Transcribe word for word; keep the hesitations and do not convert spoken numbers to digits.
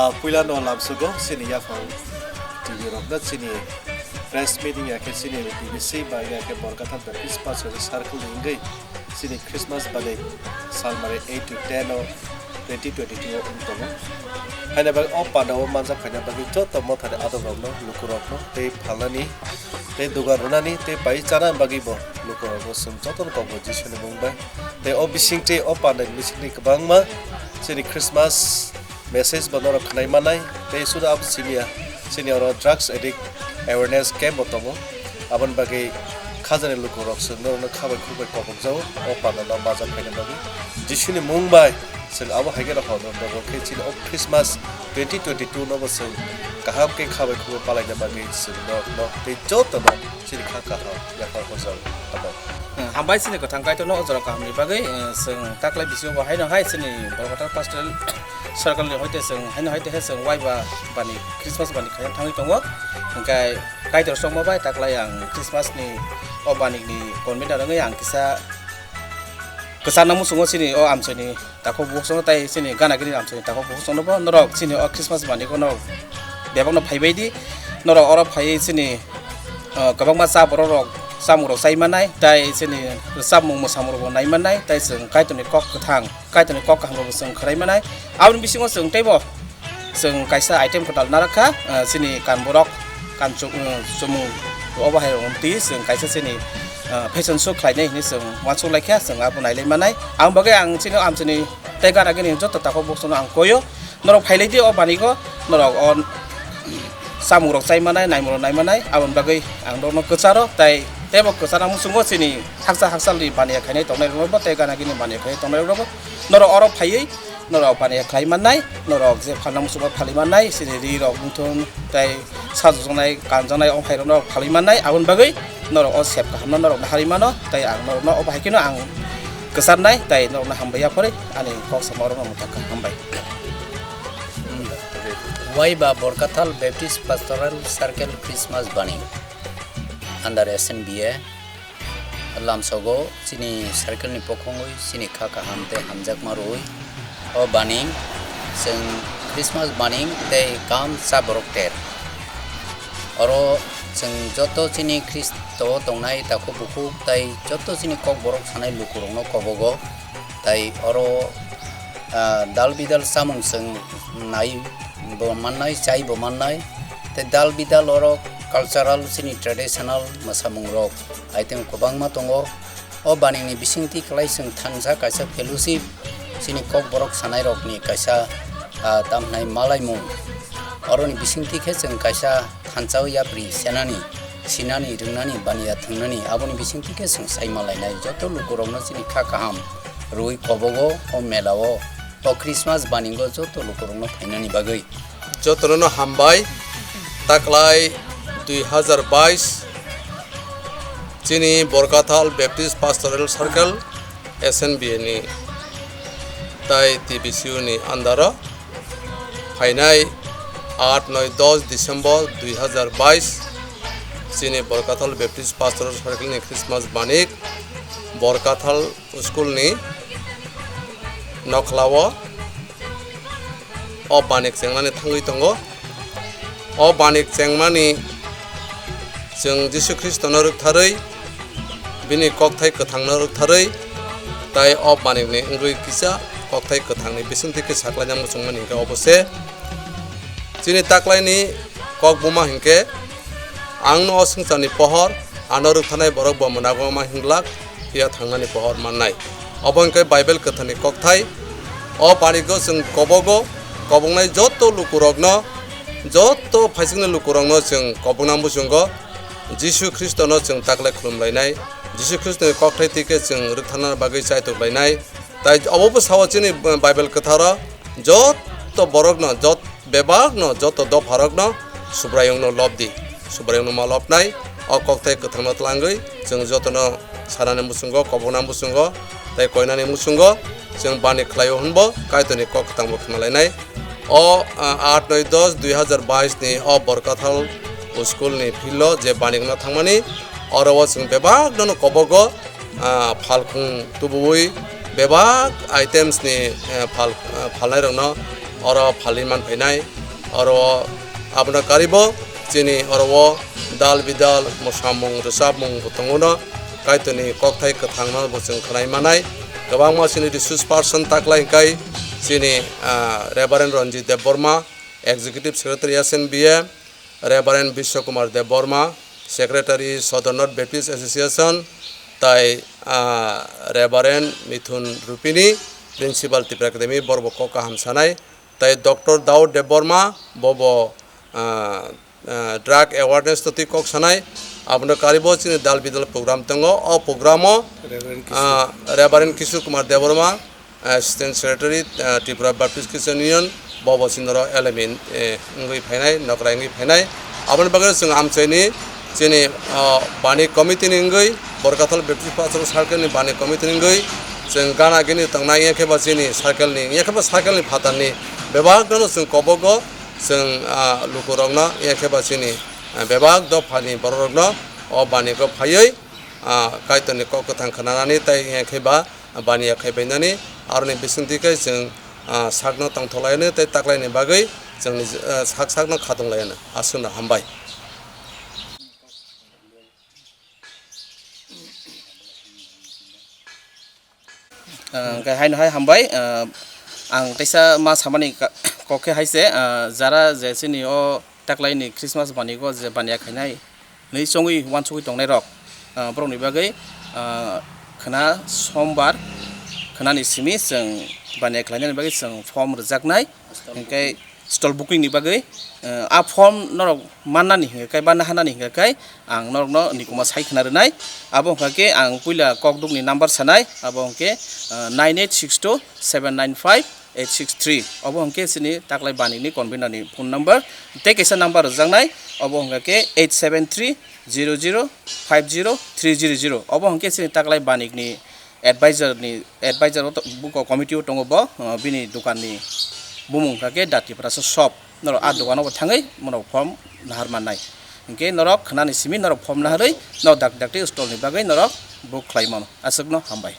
Ah, puila no lamsugo chini yaphang T V rok no chini press meeting ya khe chini B B C ba ya khe Borkathal Baptist Pastor Circle ni wngwi chini Christmas bani salmari eight to ten o twenty twenty-two o wng tongo. Haina bagwi o panda o manjak khaina bagwi joto mothani adok rok no, luku rok no tei phalnani tei dugan rwnani tei pai chana bagwi bo luku rok no chwng joto no kok bo Jisu ni mung bai. Tei o bising tei o panda ni bising ni kwbangma chini Christmas message bo norok khwnai manai, tei suda abo simiya, chini oro drugs addict awareness camp bo tongo, aboni bagwi khajani lukurok chwng norokno khabai khukbai kobokjago, o panda no majak khaina bagwi. Jisuni mung bai chwng abo hai kheno hor rok khe chini o Christmas twenty twenty-two no bo chwng kaham khe khabai khukbai palaina bagwi chwng norokno tei jotono chini kha kaham yaphar hojak hambai. Hambai chini kwthang Kaitorno o jora kahamni bagwi, eh, chwng taklai bisingo bo haino hai chini Borkathal Pastoral Circle ni hoite chwng haino hoite he chwng waiba bani Christmas bani khaina thangwi tongo. Hwnkhe Kaitor songma bai taklai ang Christmas ni o bani ni convener wngwi ang kisa kwchar nang muchungo chini o amchaini takhuk bukhuk songno tei chini gana gini amchaini takhuk bukhuk songno bo norok chini o Christmas bani kono bebakno phaibai di. Norok oro phaiwi chini, ah, kwbangma cha borok rok chamung rok chai manai tei chini rwchapmung mwsamung rok bo nai manai tei chwng Kaitorni kok kwthang. Kaitorni kok kaham rok bo chwng khwnai manai. Aboni bisingo chwng teibo chwng kaisa item kwtal narakha, ah, chini kan borok kan chu-, ah, chumung obo hai rok twi chwng kaisa chini, ah, fashion show khlainai hinwi chwng uansuk laikha, chwng abo nailai manai. Ang bagwi ang chini amchini tei gana gini joto takhuk bukhukno ang koyo. Norok phailai di o banigo, norok o chamung rok chai manai, naimung rok nai manai, aboni bagwi ang norokno kwcharo, tai teibo kwchana muchungo chini haksa haksalni baniya khainai tongnai rokbo, tei gana gini baniya khainai tongnai rokbo norok oro phaiwi norok baniya khlai mannai, norok je phalna muchungo phalwi mannai, chini ri rok wngthun, tei sajokjaknai, kanjaknai, o hai rokno phalwi mannai, aboni bagwi norok o sep kahamno norok naharwi mano, tei ang norokno o bahai kheno ang kwcharnai, tei norokno hambai yaphorwi ani kok sama oro no mwthakha, hambai. Waiba Borkathal Baptist Pastoral Circle Christmas Bani under S N B A lamsogo chini circle ni pokhongwi chini kha kaham tei hamjakma rwui o bani chwng Christmas bani tei kam cha borok ter. Oro chwng joto chini Khristo tongnai takhuk bukhuk tei joto chini kok borok sanai lukurokno kobogo. Tai oro, ah, dal bidal samung chwng nai bo mannai, chai bo mannai. Tei dal bidal oro cultural chini traditional mwsamung rok item kwbangma tongo. O baningni bisingtwi kwlai chwng thansa kaisa fellowship chini kok borok sanai rokni kaisa, ah, tamhnai malaimung. Oroni bisingtwi khe chwng kaisa thansa o yapri senani, sinani, rwngnani, baniya thwngnani, aboni bisingtwi khe chwng sai malainai. Joto lukurokno chini kha kaham rwui kobogo o mela o, o Christmas baningo joto lukurokno phainani bagwi. Jotono no hambai, taklai dui hazar bais chini Borkathal Baptist Pastoral Circle S N B A ni tai T B C U ni under o phainai aat noi dos December dui hazar bais chini Borkathal Baptist Pastoral Circle ni Christmas banik Borkathal school ni nokhlao o banik chengnani thangwi tongo. O banik chengmani chwng Jisu Khristono rwktharwi, bini kokthai kwthangno rwktharwi, tai o banikni wngwi kisa kokthai kwthangni bisingtwi khe saklaina muchungmani hwnkhe obo se. Chini taklaini kok buma hinkhe, "Ang no o swngcharni pohor, ano rwktharnai borok bo mwnago ma hinglak, phiya thangnani pohor mannai." Obo hinkhe Bible kwtharni kokthai. O banigo chwng kobogo, koboknai joto lukurokno, joto phaisingni lukurokno chwng kobokna muchungo Jisu Khristono chwng taklai khulumlainai, Jisu Khristoni kokthai twi khe chwng rwktharna bagwi chaituklainai. Tai obo bwsao chini Bible kwtharo joto borokno, jot-, bebakno, joto dopharokno Subraiyungno lobdi. Subraiyungno ma lobnai, o kokthai kwthangno tlangwi chwng jotono sanani muchungo, kobokna muchungo, tei koinani muchungo chwng bani khlaio hwnbo Kaitorni kok kwthangbo khna lainai. O, ah, aat noi dos dui hazar bais ni o Borkathal school ni field o je bani wngna thangmani, oro o chwng bebak nono kobogo, ah, phalkhung tubuwi bebak items ni, eh, phal, ah, phalnai rokno oro phalwi man phainai. Oro abono karibo chini oro o dal bidal mwsamung rwchapmung bo tongo no, Kaitorni kokthai kwthangno bo chwng khwnai manai. Kwbangma chini resource person taklai hwnkhe chini, ah, Reverend Ranjit Debbarma, Executive Secretary S N B A, Reverend Biswa Kumar Debbarma, Secretary Sodor North Baptist Association, tai, ah, Reverend Mithun Rupini, Principal Tipra Academy, borok bo kok kaham sanai, tai Doctor Daud Debbarma, bobo, ah, ah, drug awareness no twi kok sanai, abono karibo chini dal bidal program tongo, o programo, Reverend Kishore. Ah, Reverend Kishore Kumar Debbarma, Assistant Secretary, ah, Tripura Baptist Christian Union, bobo chini oro L M E, eh, wngwi phainai, nokrai wngwi phainai. Aboni bagwi chwng amchaini chini, ah, bani committee ni wngwi, Borkathal Baptist Pastoral Circle ni bani committee ni wngwi, chwng gana gini tongnai, yakhe ba chini circle ni, yakhe ba circle ni phatar ni bebak no chwng kobogo, chwng, ah, lukurokno, yakhe ba chini, ah, bebak dopha ni borok rokno o bani ko phaiwi, ah, Kaitor ni kok kwthang khwnanani tei yakhe ba baniya khai bainani, aroni bisingtwi khe chwng, ah, sakno tongthok lainani tei taklaini bagwi chwngni, ah, sak sakno khatung lainani. Aswkno hambai. Ah, hwnkhe haino hai hambai, ah, ang teisa ma samani ka-, kok khe hai se, ah, jara je chini o taklaini Christmas banigo je baniya khainai, hwnwi chongwi uansugwi tongnairok, ah, borokni bagwi, ah, khwna sombar khwnani simi chwng baniya khlainani bagwi chwng form rwjaknai, hwnkhe stall booking ni bagwi, ah, a form norok mannani hwnkhe kai ba naharnani hwnkhe kai ang norokno nikuma sai khwna rwnai. Abo hwnkha khe ang puila kokdukni number sanai, abo hwnkhe, ah, nine eight six two seven nine five eight six three. Obo hwnkhe chini taklai banikni convener ni phone number. Tei kaisa number rwjaknai, obo hwnkha khe eight seven three zero zero five zero three zero zero. Obo hwnkhe chini taklai banikni advisor ni, advisor o to-, buko committee o tongo bo, uh, bini dokan ni bumung hwnkha khe Dati Prasa shop. Norok a dokan o bo thangwi norok form nahar mannai. Hwnkhe norok khwnani simi norok form naharwi norok dak dakti stall ni bagwi norok book khlai mano. Aswkno hambai.